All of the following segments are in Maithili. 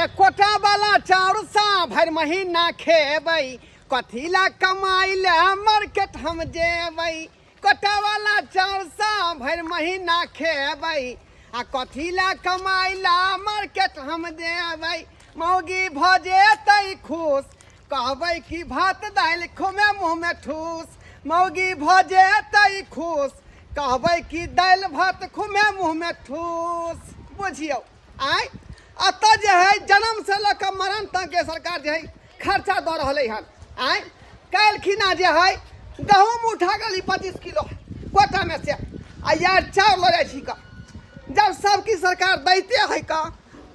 कोटा वाला चाउर सा भरि महीना खेबै, कथी ला कमाइ ला मार्केट हम जेबै। कोटा वाला चाउर सा भरि महीना खेबै आ कथी ला कमाइ ला मार्केट हम जेबै। मौगी भऽ जेतै खुश, कहबै कि भात दालि खुमे मुँहमे ठूस। मौगी भऽ जेतै खुश, कहबै कि दालि भात खुमे मुँहमे ठूस। बुझियौ आँय, एतऽ जे है जन्म से लऽ कऽ मरण तक के सरकार जे है खर्चा दऽ रहलै हन। आँय, काल्हि खिना जे है गहूँम उठा गेली 25 किलो कोटामे से, आ यार चाउर लऽ जाइ छी कऽ। जब सब किछु सरकार दैते है कऽ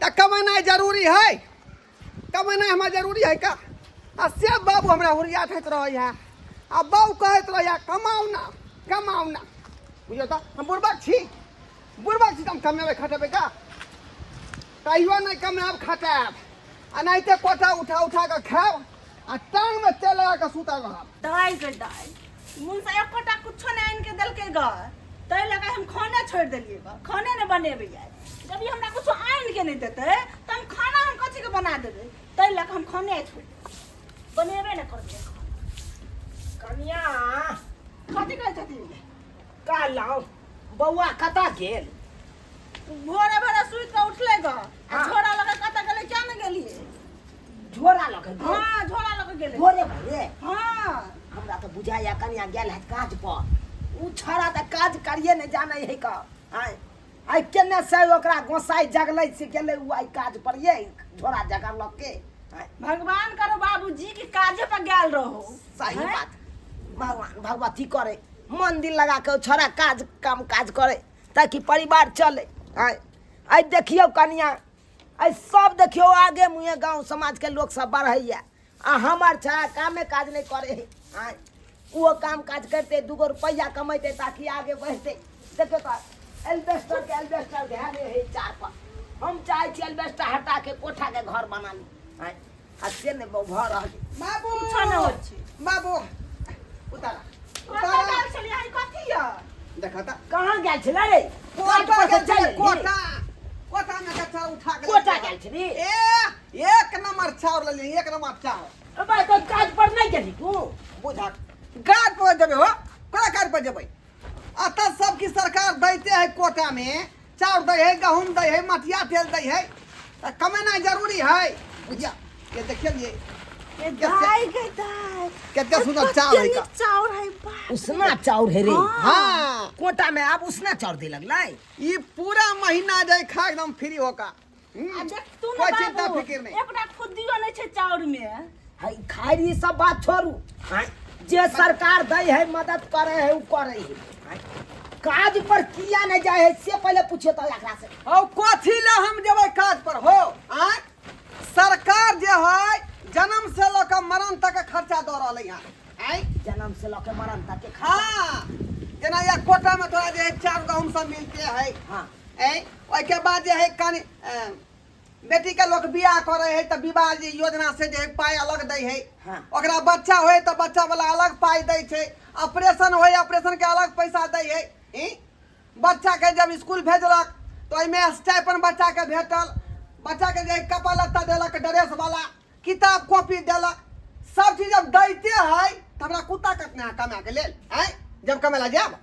तऽ कमेनाइ जरूरी है, कमेनाइ हमरा जरूरी है का। आ से बाबू हमरा हुरिया थैत रहै है, आ बाबू कहैत रहै कमाउ ना कमाउ ना। बुझियौ तऽ हम बुड़बक छी, बुड़बक छी तऽ हम कमेबै खटेबै का? कहियो नहि कमायब खटायब, एनाहिते कोटा उठा उठा कऽ खायब आ टांगमे तेल लगा कऽ सुतल रहब। दाइ गे दाइ, मुँहसँ एकोटा कुछो नहि आनि कऽ देलकै ग, ताहि लऽ कऽ हम खाने छोड़ि देलियै ग, खाने नहि बनेबै आइ। जब ई हमरा कुछो आनि कऽ नहि देतै तऽ हम खाना हम कथीके बना देबै? ताहि लऽ कऽ हम खाने आइ छोड़ि देलियै, बनेबे नहि करबै खाना। कनिया, कथी कहै छथिन? कहलहुँ बौआ कतऽ गेल? भोरे भोरे सुति कऽ उठलै ग आ झोरा लऽ कऽ कतऽ गेलै क्या ने गेलियै। झोरा लऽ कऽ गेल? हँ, झोरा लऽ कऽ गेलै भोरे भोरे। हँ, हमरा तऽ बुझाइया कनिया गेल हैत काज पर। ओ छौड़ा तऽ काज करिए नहि जानै है कऽ। आँय, आइ केने से ओकरा गोसाइ जगलै से गेलै ओ आइ काज पर, ये झोरा जगा लऽ के। आँय, भगवान करो बाबूजी कि काजे पर गेल रहो। सही आँय? बात, भगवान भगवती करे मन दिल लगा के ओ छौड़ा काज काम काज करे ताकि परिवार चले। आँय, आइ देखियौ कनिया, आइ सब देखियौ आगे मुँहे गाँव समाजके लोक सब बढ़ैया आ हमर छौड़ा कामे काज नहि करे है। आँय, ओहो काम काज करते दूगो रुपैआ कमेतै ताकि आगे बढ़तै। देखियौ तऽ एल्बेस्टर के एल्बेस्टर घेने है चार पर। हम चाहै छी एल्बेस्टर हटा के कोठा के घर बना ली। आँय, आ से नहि भऽ रहल छै। बाबू, कुछो नहि होइ छै। बाबू उतारा कतऽ उतारा। गेल छलियै? ई कथी यऽ? देखा तऽ। कहाँ गेल छलै रे? कोटा काज पर से गेल चलि छलै, एली। कोटा कोटा में के चाउर उठा के कोटा गेल छली? ए एक नंबर चाउर लेली, एक नंबर चाउर। अबे तो काज पर नहीं गेली तू? बुझा काज पर जेबै हो, कोना काज पर जेबै? अतः सब की सरकार दैते है, कोटा में चाउर दै है, गहूम दै है, मटिया तेल दै है, तऽ कमेनाइ जरूरी है। बुझिया ये देखिए ये ए दाइ गे दाइ, कते सुंदर चाउर है कते का। नीक चाउर है बाप। उसना चाउर है रे। हाँ, कोटा में आब उसना चाउर दे लगलै। ई पूरा महीना जे खा एकदम फ्री होका। आ देख तू कोई ने चिंता बाबू, फिकिर नहीं। एकटा खुद्दियो नहि छै चाउर में। है खैर ई सब बात छोड़ू। आँय, जे सरकार दै है मदद करे है उ करे है। आँय, काज पर किया नहीं जाए है से पहले पूछियो तो एकरा से। औ कथी ले हम जेबै काज पर हो? आँय, सरकार जे है जन्म से लऽ कऽ मरण तक के खर्चा दऽ रहलै हन। आँय, जन्म से लऽ के मरण तक के खर्चा। हाँ, जेना यह कोटा में तोरा जे है चाउर गहूम सब मिलते है। हाँ। आँय, ओहिके बाद जे है कनि बेटी के लोग बियाह करे है तऽ विवाह जे योजना से जे है पाइ अलग दै है। हाँ। ओकरा बच्चा होय तऽ बच्चा वाला अलग पाइ दै छै, ऑपरेशन होय ऑपरेशन के अलग पैसा दै है। ई बच्चा के जब स्कूल भेजलक तऽ ओहिमे स्टाइपन बच्चा के भेटल, बच्चा के जे कपड़ा लत्ता देलक, ड्रेस वाला किताब कॉपी देलक, सब चीज जब दैते है तऽ हमरा कुत्ता कटने है कमा के लेल। आँय, जब कमेला जायब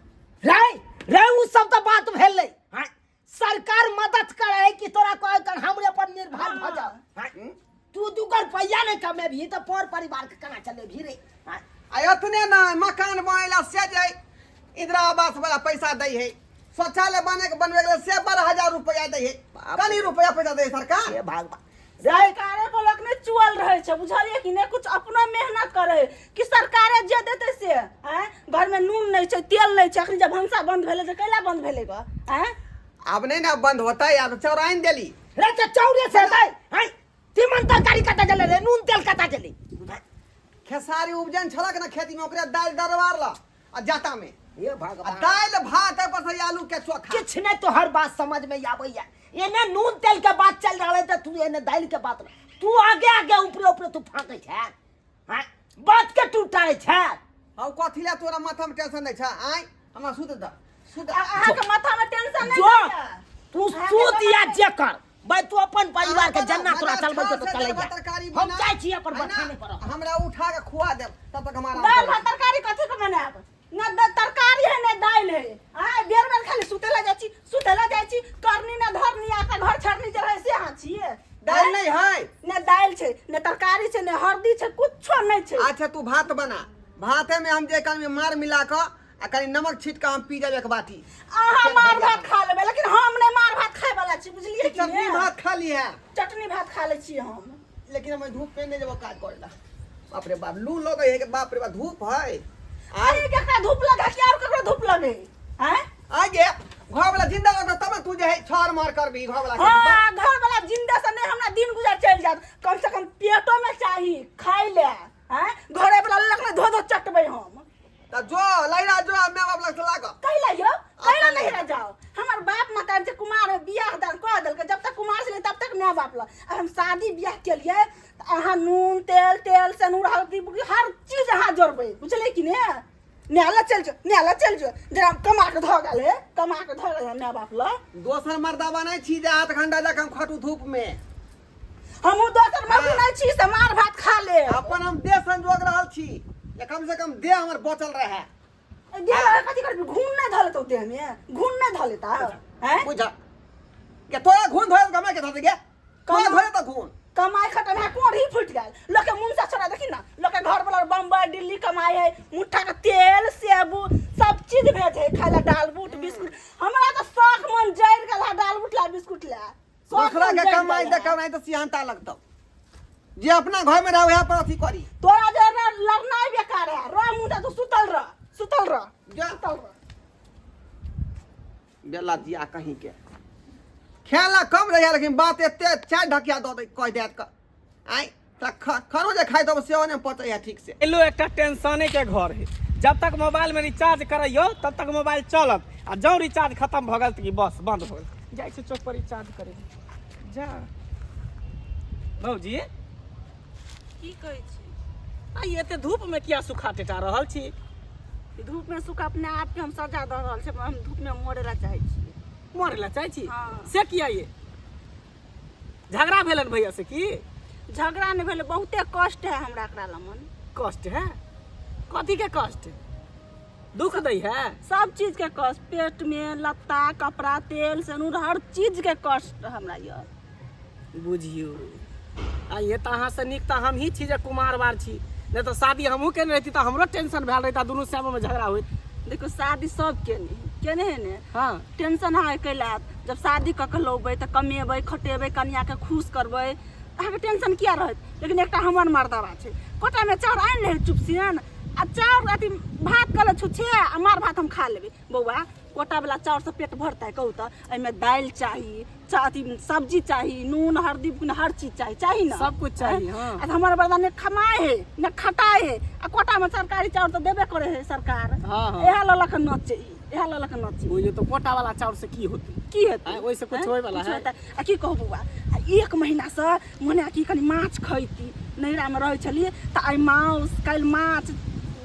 रे रे उ सब तऽ बात भेलै। आँय, सरकार मदद करे है कि तोरा कहे कर हमरे पर निर्भर भ जा। आँय, तू दूगो रुपैआ नहीं कमेबही तऽ पर परिवार के केना चलेबही रे? आँय, आ एतने नहि मकान बनेला से जे इंदिरा आवास वाला पैसा दै है, शौचालय बने के बनबे के लेल से 12,000 रुपया दै है। बाप कनी रुपया पैसा दै है सरकार। हे भगवान। रे सरकारे पर लोक नहि चुअल रहै छै, बुझलियै कि नहि? कुछ अपनो मेहनत करे कि सरकारे जे देतै से। आँय, घर में नून नहि छै, तेल नहि छै। अखन जे भनसा बंद भेलै से कैला बंद भेलै ग? आँय, आब नहि ने बंद होतै, आब चाउर आनि देली। रे तऽ चाउरे से हेतै? आँय, तीमन तरकारी कतऽ गेलै रे? नून तेल कतऽ गेलै? खेसारी उपजन छलक ने खेती में, ओकरे दालि दरबार ल आ जाता में हे भगवान, आ दालि भात पर से आलू के चोखा। किछ नहीं तोहर बात समझ में आबैया। एने नून तेल के बात चल रहा है तो तू एने दालि के बात, तू आगे आगे ऊपरे ऊपरे तू फाके छे। हाँ, बात के टूटाए छे। हौ कथी ले तोरा माथा में टेंशन नहीं छे? आय हमरा सुत द, सुत। अहाँ के माथा में टेंशन नहीं जो छै। तू अहाँके सुत या माथा- जे कर, भाई तू अपन परिवार के अहाँ जन्ना बनाउ, तोरा चलबै हमरा तो छाउर से चलै दालि भात तरकारी हम बना। जाइ छी अपन है ना? बथाने पर हमरा उठा के खुआ देब तब तक हम आराम दाल करब। भात तरकारी कथी के बनायब न तरकारी है न दालि है आ बेर बेर खाली सुते ला जाइ छी सुते ला जाइ छी करनी न धरनी आ घर छड़नी जे रहे से अहाँ छियै दालि नहीं है ने दालि छै ने तरकारी छै ने हल्दी छै कुछो नहि छै अच्छा तू भात बना भाते में हम जे कनि मार मिला कऽ आ कनि नमक छीट कऽ हम पी जाब एक बाटी अहाँ मार भात खा लेबै लेकिन हम नहि मार भात खाय वाला छी बुझलियै कि चटनी ने? भात खा ली है चटनी भात खा लै छी हम लेकिन हम धूप में नहीं जब काज करे ला बाप रे बाप लू लगे है कि बाप रे बाप धूप है अरे केकरा धूप लगे कि और ककरो धूप लगे हैं आगे घर वाला जिंदा रहता तब तू जे है छाड़ मार करबी घर वाला के। हाँ घर वाला जिंदा से नहीं हमरा दिन गुजर चल जात कम से कम पेटो में चाही खाइ ले हैं घरे वाला लग धो धो चटबै हम त जो लैरा जो माय बाप लग से लाग कैला यो कैला नहीं रह जाओ हमर बाप माता जे कुमार है, बियाह दान कह देलकै जब तक कुमार छलै तब तक माय बाप लग आ हम शादी बियाह केलियै तऽ अहाँ नून तेल तेल सेनूर हल्दी बुकी हर चीज अहाँ जोड़बै बुझलियै कि ने न्यायालय चलि जो न्यायालय चलि जो जरा कमा के धऽ गेल हे कमा के धऽ गेल माय बाप लग दोसर मर्दाबा नहीं छी जे आठ घंटा जाके हम खटू धूप में हमहूँ दोसर मौगी नहि छी से मार भात खा ले अपन हम देह संजोग रहल छी जे कम से कम देह हमर बचल रहे देह लगा कथी करबी घून नहि धऽ लेतौ देह में घून नहि धऽ लेता हैं बुझ के तोरा घून धोए कमे के धऽ दे गे तोरा धोए तऽ घून कमाई खटम है कोढ़ी फूटि गेल लोक के मुँह से छोड़ा देखी ना लोक के घर वाला बम्बई दिल्ली कमाई है मुट्ठा के तेल सेबू सब चीज भेज है खाय ला दाल बूट बिस्कुट हमरा तऽ शौक मन जरि गेल है दाल बूट ला बिस्कुट ला शौक दूसरा मन के जरि कमाई गेल तऽ है। कमाई तऽ सिहनता लगतौ जे अपना घर में रह वएह पर अथी करी तोरा जे लड़नाइ बेकार है रह मुँह तू सुतल रह सुतल रह जा। सुतल रह बेला जिया कहीं के खेला कम रहे लेकिन बात एते चाय ढकिया दऽ दे कह देत क आइ तऽ खरो जे खाइ तब सेहो नहि पचै है ठीक से एलो एकटा टेंशने के घर है जब तक मोबाइल में रिचार्ज करैयो तब तक मोबाइल चलत आ जौं रिचार्ज खत्म भऽ गेल तऽ बस बंद भऽ गेल जाइ छी चौक पर रिचार्ज करे जा भौजी की कहै छी आ ई एते धूप में किया सुखा टेटा रहल छी धूप में सुखा अपने आप के हम सजा दऽ रहल छी हम धूप में मरे ला चाहै छी मरे ला चाहै छी हाँ। से किया ये झगड़ा भेलन भैया से की झगड़ा नहि भेलै बहुते कष्ट है हमरा एकरा लमन कष्ट है कथी के कष्ट दुख दै है सब चीज के कष्ट पेट में लत्ता कपड़ा तेल सेनूर हर चीज के कष्ट हमरा यऽ बुझियौ आ ये तऽ अहाँसँ नीक तऽ हमही छी जे कुमार बार छी नहि तऽ शादी हमहूँ केने रहिती तऽ हमरो टेंशन भेल रहिता दुनू श्यामोमे झगड़ा होइत देखो शादी सब केने केने है ने हाँ टेंशन अहाँके कैला हैत जब शादी कऽ के लौबै तऽ कमेबै खटेबै कनियाके खुश करबै अहाँके टेंशन किया रहत लेकिन एकटा हमर मर्दाबा छै कोटामे चाउर आनि लै चुपसियन आ चाउर अथी भात कऽ छुच्छे आ मार भात हम खा लेबै बौआ कोटावला चाउरसँ पेट भरतै कहू तऽ एहिमे दालि चाही अथी सब्जी चाही नून हरदी हर चीज चाही चाही ने सब कुछ चाही, हाँ। आ हमर मर्दा ने कमाए है ने खटाए है आ कोटामे सरकारी चाउर तऽ देबे करे है सरकार हाँ, हाँ। इएह लऽ लऽ कऽ नचै इएह लऽ लऽ कऽ नची बुझियौ तऽ कोटा वाला चाउर से की होतै की हेतै आँय, ओहिसँ किछु आँय, होइवला किछु है? हेतै। आ की कहू बौआ आ एक महीनासँ मने की कनि माछ खैती नैहरामे रहै छलियै तऽ आइ माउस काल्हि माछ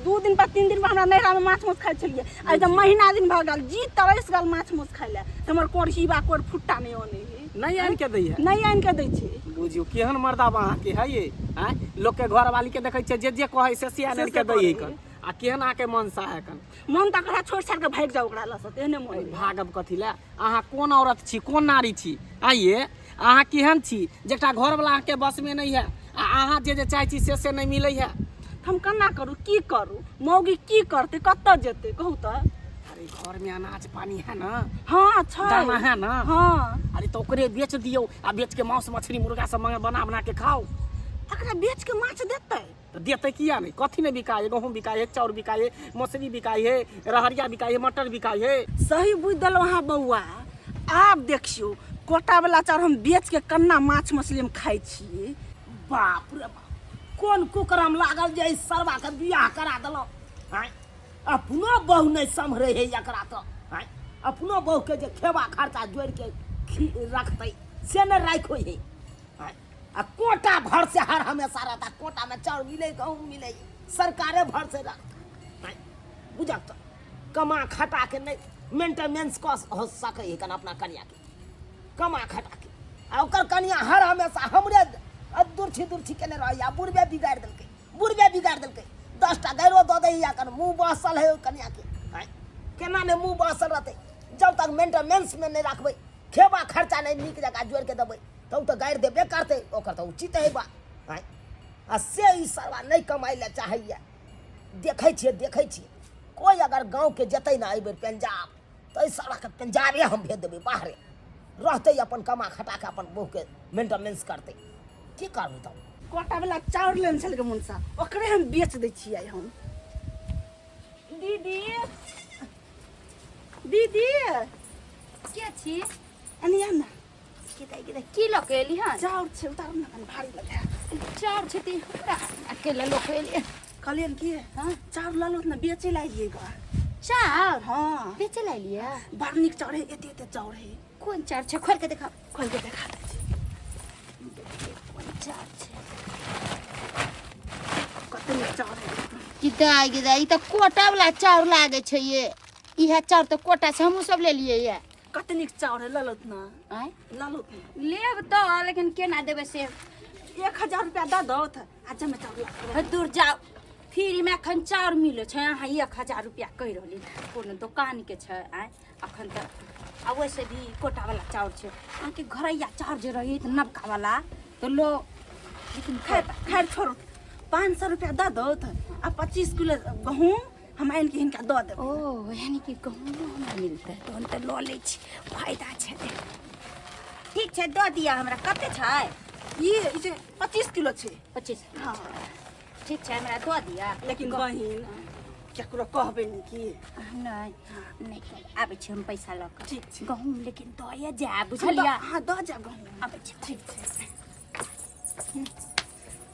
दू दिन पर तीन दिन पर हमरा नैहरामे माछ माउस खाइ छलियै आइ तऽ महीना दिन भऽ गेल जी तरसि गेल माछ माउस खाइ लए तऽ हमर कोरही बा कोर फुट्टा नहि अनै है नहि आनि के दै है नहि आनि कऽ दै छै बुझियौ केहन मर्दाबा अहाँके है ये आँय लोकके घरवाली के देखै छियै जे जे कहै से से आनि से आनि के से दै है करै कन आ केहन अहाँके मनसा है कन मन तऽ करा छोड़ि छाड़ि कऽ भागि जाउ ओकरा लऽ से तेहने मन होइए। भागब कथी लए अहाँ कोन औरत छी कोन नारी छी आइए अहाँ केहन छी जेकरा घरवला अहाँके बसमे नहि है आ अहाँ जे जे चाहै छी से से नहि मिलै है हम केना करू की करू मौगी की करतै कतऽ जेतै कहू तऽ अरे घरमे अनाज पानी है ना हँ छै दाना है ना हँ अरे तऽ ओकरे बेच दियौ आ बेच के मांस मछली मुर्गा सब मंगा बना बना के खाओ एकरा बेच के माछ देतै तऽ देतै किया नहि कथी नहि बिकाइ है गहूँम बिकाइ है चाउर बिकाइ है मौसरी बिकाइ है रहरिया बिकाइ है मटर बिकाइ है सही बुझि देलहुँ अहाँ बौआ आब देखियौ कोटावला चाउर हम बेच के केना माछ मछली हम खाइ छियै बाप रे बाप कोन कुकरम लागल जे एहि सरवा के बियाह करा देलहुँ आँय अपनो बहु नहि सम्हरै है एकरा तऽ आँय अपनो बहुके जे खेबा खर्चा जोड़िके रखतै से नहि राखि होइ है आँय आ कोटा भर से हर हमेशा रहता कोटा में चाउर मिले गहूँ मिले सरकारे भर से रखता बुझक तो कमा खटा के नहीं मेंटेनेंस कऽ हो सके है कन अपना कन्या के कमा खटा के आ ओकर कनिया हर हमेशा हमरे दुर्छी दुर्छी केने रहैया। बुढ़बे बिगाड़ि देलकै, बुढ़बे बिगाड़ि देलकै। 10टा गाइरो दऽ दैया, कन मुँह बसल है ओहि कनियाके। आँय, केना नहि मुँह बसल रहतै? जब तक मेंटेनेंसमे नहि राखबै, खेबा खर्चा नहि नीक जकाँ जोड़िके देबै, तऽ ओ तऽ गारि देबे करतै, ओकर तऽ उचित है बात। आँय, आ से ई सरवा नहि कमाइ लए चाहैया। देखै छियै, देखै छियै, कोइ अगर गाँवके जेतै ने एहिबेर पंजाब, तऽ एहि सरवाके पंजाबे हम भेज देबै। बाहरे रहतै, अपन कमा खटा कऽ अपन बहुके मेंटेनेंस करतै। की करबै तब? कोटा वाला चाउर लेने छलकै मुनसा, ओकरे हम बेच दै छियै हम। दीदी, दीदी। के छी? अनिया ने। के दाइ, के दाइ, की लऽ के एली हन? चाउर छै, उतारू ने, कनि भारी लगे। चाउर छै तऽ हमरा अकेला लऽ के एली? कहलियनि की, हाँ? चाउर लऽ लो ने, बेचे लए एलियै ग। चाउर? हाँ। बेचे लए एलियै? बड़ नीक चाउर है, एते एते चाउर है। कोन चाउर छै? खोल के देखा। खोल के देखा दै छी। कोन चाउर छै? कते नीक चाउर है। कि दाइ गे दाइ, ई तऽ कोटा वाला चाउर लागै छै ये। इएह चाउर तऽ कोटा छै, हमहूँ सब लेलियै ये। कते नीक चाउर है, लऽ लौत ने। आँय? लऽ लौत ने। लेब तऽ, लेकिन केना देबै से? 1000 रुपया दऽ दौथ आ जमे चाउर लऽ के। हे, दूर जाउ, फ्रीमे एखन चाउर मिलै छै? अहाँ 1000 रुपया कहि रहली, कोनो दोकानके छै? आँय, अखन तऽ आ वैसे भी कोटावला चाउर छै। अहाँके घरैया चाउर जे रही तऽ नवकावला तऽ लो, लेकिन खैर खैर छोड़ू, 500 रुपया दऽ दौथ आ 25 किलो गहूँम हम आनि के हिनका दऽ देबै। ओ, यानी कि गहूँमो हमरा मिलतै? तहन तऽ लऽ लै छी, फायदा छै। ठीक छै, दऽ दिअ हमरा। कते छै? ई जे 25 किलो छै। 25? हाँ। ठीक छै, हमरा दऽ दिअ। लेकिन बहिन, केकरो कहबै नहि की? नहि नहि, आबै छी हम पैसा लऽ कऽ। ठीक छै। गहूँम लेकिन दए जायब, बुझलियै? हाँ, दऽ जायब गहूँम। आबै छी। ठीक छै।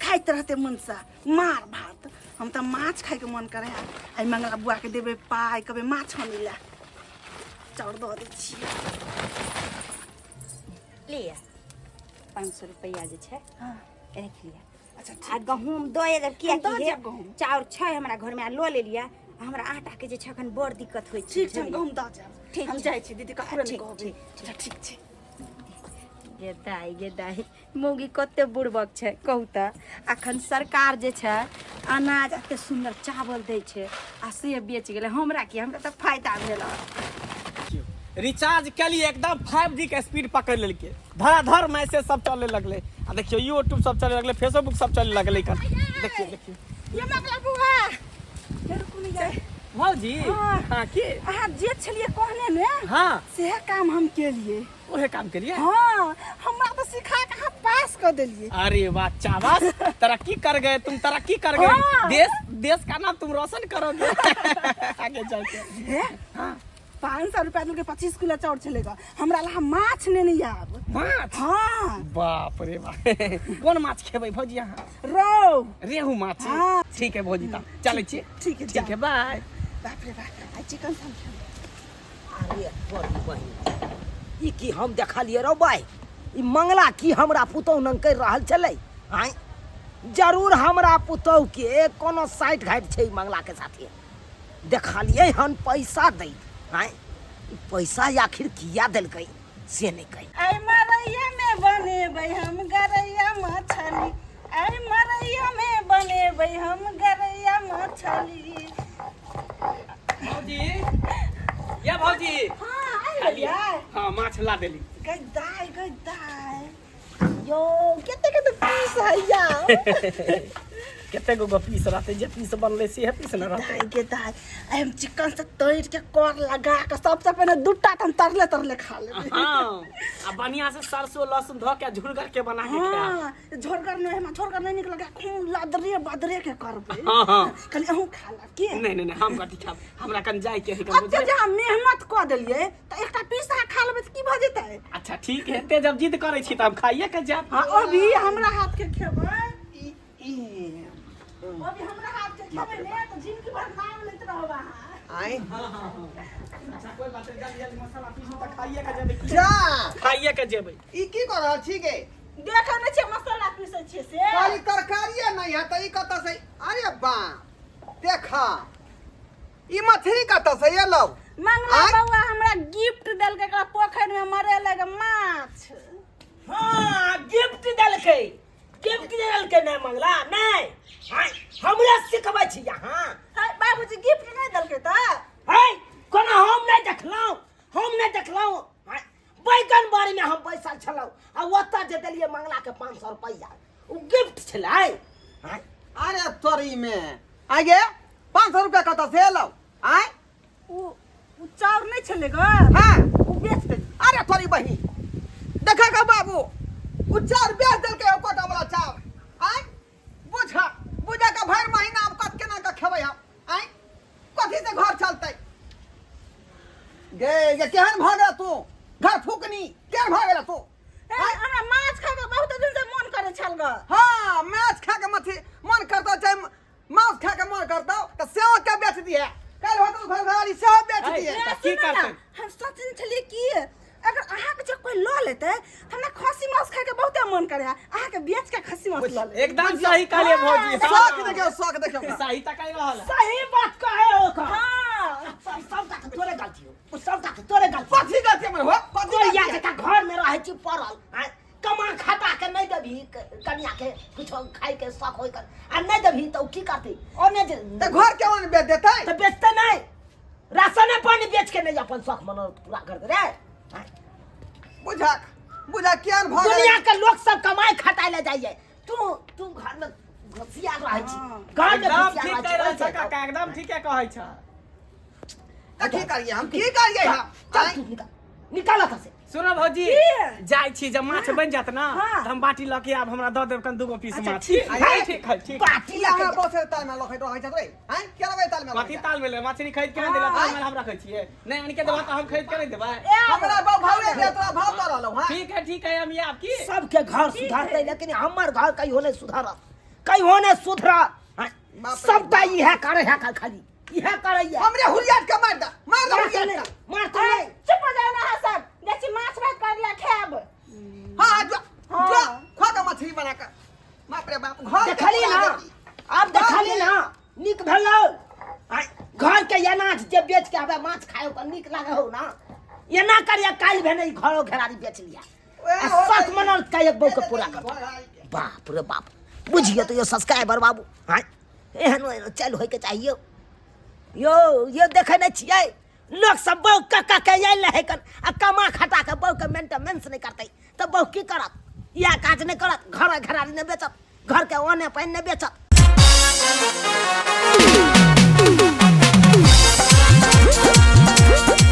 खाइत रहते मनसा मार भात, हम तऽ माछ खाइके मन करे है। आइ मंगला बुआके देबै पाइ, कहबै माछ आनै लए। चाउर दऽ दै छियै। लिअ, 500 रुपैआ जे छै राखि लिअ। अच्छा। आ गहूँम दऽ देब, किएकि दऽ हे, जायब गहूँम। चाउर छै हमरा घरमे आ लऽ लेलियै। हमरा आटाके जे छै एखन बड़ दिक्कत होइ छै। ठीक छै, हम बुझलियै? गहूँम दऽ जायब। ठीक हम छै। जाइ छी दीदी, ककरो नहि ठीक, कहबै। ठीक। अच्छा, ठीक छै। गे दाइ, गे दाइ, मौगी कते बुड़बक छै, कहू तऽ। अखन सरकार जे छै अनाज एते सुन्दर चावल दै छै आ से बेच गेलै हमरा। की हमरा तऽ फायदा भेल। रिचार्ज केलिए, एकदम 5G के स्पीड पकड़ लेलकै, धराधर मैसेज सब चले लगलै। आ देखियौ, यूट्यूब सब चले लगलै, फेसबुक सब चले लगलै। कन देखियौ, देखियौ। ये मंगला बुआ, हे रुकू ने यार। भौजी। हाँ। हाँ, की? अहाँ जे छलियै कहने ने, हाँ, सेहे काम हम केलिए। ओहे काम केलिए? हाँ, हमरा तऽ सिखा के अहाँ पास कऽ देलिए। अरे वाह, शाबाश, तरक्की कर गए तुम, तरक्की कर गए। हाँ। देश देश का नाम तुम रोशन करोगे आगे चल के। हे, 500 रुपया देलकै, 25 किलो चाउर छलै ग। हमरा ला माछ नेने आब। माछ? हाँ। बाप रे बाप, कोन माछ खेबै भौजी अहाँ? रौ। रेहू माछ? हाँ। ठीक है भौजी, तब चलै छी। ठीक है। ठीक है, बाय। बाप रे बाप, आइ चिकन सब खेबै। अरे तोरी बहिन, ई की हम देखलियै रौ बाइ? ई मंगला की हमरा पुतहु नंग करि रहल छलै? आँय, जरूर हमरा पुतहु के कोनो साइट घाट छै ई मंगला के साथे। देखलियै हन पैसा दैत। आँय, ई पैसा आखिर किया देलकै से नहि कहि। ऐ मरैया में बनेबै हम गरैया मछली, ऐ मरैया में बनेबै हम गरैया मछली। भौजी, या भौजी। हाँ, आइ गेलियै? हाँ, माछ ला देली। गै दाइ, गै दाइ, यौ कते कते पीस है या। कते गो पीस रहतै? जे पीस बनलै सेहे पीस ने रहतै। दाइ गे दाइ, आइ हम चिकन से तोड़ि के कर लगा के सबसे पहिने दूटा तऽ हम तरले तरले खा लेबै। हाँ, आ बढ़िया से सरसों लहसुन धो के झुरगर के बना के खायब। हाँ, झोरगर नहि, हमरा झोरगर नहि नीक लगै, खूब लदरे बदरे के करबै। हाँ हाँ। कनि अहूँ खा लेब की? नहीं नहीं नहीं, हम कथी खायब, हमरा कन जाय के है कन। ओते बुझलियै? जे हम मेहनत कऽ देलियै तऽ एकटा पीस अहाँ खा लेबै तऽ की भऽ जेतै? अच्छा ठीक है, एते जब जिद करै छी तऽ हम खाइए के जायब। हाँ, ओ भी हमरा हाथ के खेबै, ओ भी हमरा हाथ के खेबै ने तऽ जिंदगी भर नाम लैत रहब अहाँ। आँय? अच्छा, कोई बात नहीं, जल्दी जल्दी मसाला पीसू तऽ खाइए के जेबै की? जा। खाइए के जेबै। ई की कर रहल छी गे? देखै नहि छियै, मसाला पीसै छियै से। कहली तरकारिये नहीं है तऽ ई कतऽ से? अरे बा, देखा, ई मछली कतऽ से एलौ? मंगला आँय? बौआ हमरा गिफ्ट देलकै, एकरा पोखरि में मरे लगे माछ। हाँ गिफ्ट देलकै, गिफ्ट देलकै। नहि मंगला नहि। आँय, हमरा सिखबै छी अहाँ? है, बाबूजी गिफ्ट नहि देलकै तऽ? है कोना हम नहि देखलहुँ, हम नहि देखलहुँ। आँय, बैगन बाड़ीमे हम बैसल छलहुँ आ ओतऽ जे देलियै मंगलाके 500 रुपैआ, ओ गिफ्ट छलै? आँय? अरे तोरी में आगे 500 रुपया कतऽ से एलौ? आय? उ चाउर नहि छलै ग। हाँ। उ बेच देलियै। अरे तोरी बहिन, देखा का बाबू, उ चाउर बेच देलकै, ओ कोटा वाला चाउर। आय बुझ, बुझा का भरि महीना आब कत केना के खेबै हम? आय, कथी से घर चलतै? गे गे, केहन भऽ गेल तू घर फूकनी, केहन भऽ गेल तू? ए, हमरा माछ खाय के बहुत दिन से मन करे छल ग। हाँ, माछ खा के मछली मन करतो, चाहे मांस खा के मन करतो तऽ सेहो के बेच दिहे। काल्हि होतौ घर घरारी सेहो बेच ऐ, दिहे। तऽ की सुनू ने, करतै? हम सोचने छलियै कि अगर अहाँके जे कोई लऽ लेतै तऽ हमरा खस्सी मांस खाय के बहुते मन करे है, अहाँके बेच के खस्सी मांस लऽ लेबै। एकदम सही कहलियै भौजी। शौक देखियौ, शौक देखियौ। सही तऽ कहि रहल है। सही बात कहे हो का। हाँ। सब सबटा के तोरे गलती हो, ओ सबटा के तोरे गलती। कथी गलती हमर हो? कथी कोई या गलती? जका घर में रहै छी पड़ल, आँय, कमा खटा के नहीं देबही कनिया के कुछो खाय के शौक होय कर आ नहीं देबही तऽ ओ की करतै? ओ नहि जे तऽ घर के ओन बेच देतै? तऽ बेचतै नहीं, राशने पानी बेच के नहीं अपन शौक मनोरथ पूरा कर दे रे, आँय। बुझक बुझक केहन भऽ गेलै। दुनिया के लोग सब कमाई खटाय ले जाइए, तू तू घर में घुसिया रहै छी, घर में एकदम घुसिया ठीक रहै कहि रहल छी। छ काका, एकदम ठीके कहै छ। तऽ की करियै हम, की करियै हम? चल तू निकाल, निकाल एतऽ से। सुनो भौजी, की? जाइ छी, जब माछ बनि जायत ना हाँ। तऽ हम बाटी लऽ के आब, हमरा दऽ देब कन दूगो पीस अच्छा, माछ। ठीक है। ठीक है, ठीक। बाटी की लऽ के अहाँ जा। बहुत ताल में लखैत रहै छथि रे? आँय, के लगै ताल में? कथी ताल में ले? मछली खरीद के नहि देला ताल में हम रखै छियै? नहि आनि के देबा तऽ हम खरीद के नहि देबै? ए, हमरा बाप भाव रे, तोरा भाव दऽ रहलौ। हां। ठीक है, ठीक है, हम आब की सबके घर सुधरतै लेकिन हमर घर कहियो नहि सुधरत, कहियो नहि सुधरत। बाप रे। सबटा इएह करे है, खाली इएह करैया। हमरे हुलियाट के मार दे, मार दे मारते हुलियाट नहि, के। मारते नहि। चुप हो जाओ ना अहाँ सब, जाइ छी माछ भात कर ले खायब। हाँ हाँ, जो। हाँ। जो खा के मछली बना के। बाप रे बाप, घर के देखली पूरा ना? देती। आब देखली ना, नीक भेलौ? आँय, घर के अनाज जे बेच के आबे माछ खाय ओकर नीक लागे हो ना? एना करिया काल्हि भेने ई घरो घेरारी बेच लिया ओए, आ हो शौक गई। मनल का एक बहू के पूरा कर। घरारी के। बाप रे बाप, बुझियो तो यो सब्सक्राइबर बाबू, आँय, एहन एहन चल होइके चाहिए यो। यो देखै नहि छियै लोक सब बहु कक्का के आयल रहै कन आ कमा खटा के बहु के मेंटेनेंस नहि करतै तऽ बहु की करत? इएह काज नहि करत, घर घरारी नहि बेचत, घर के ओने पानि नहि बेचत।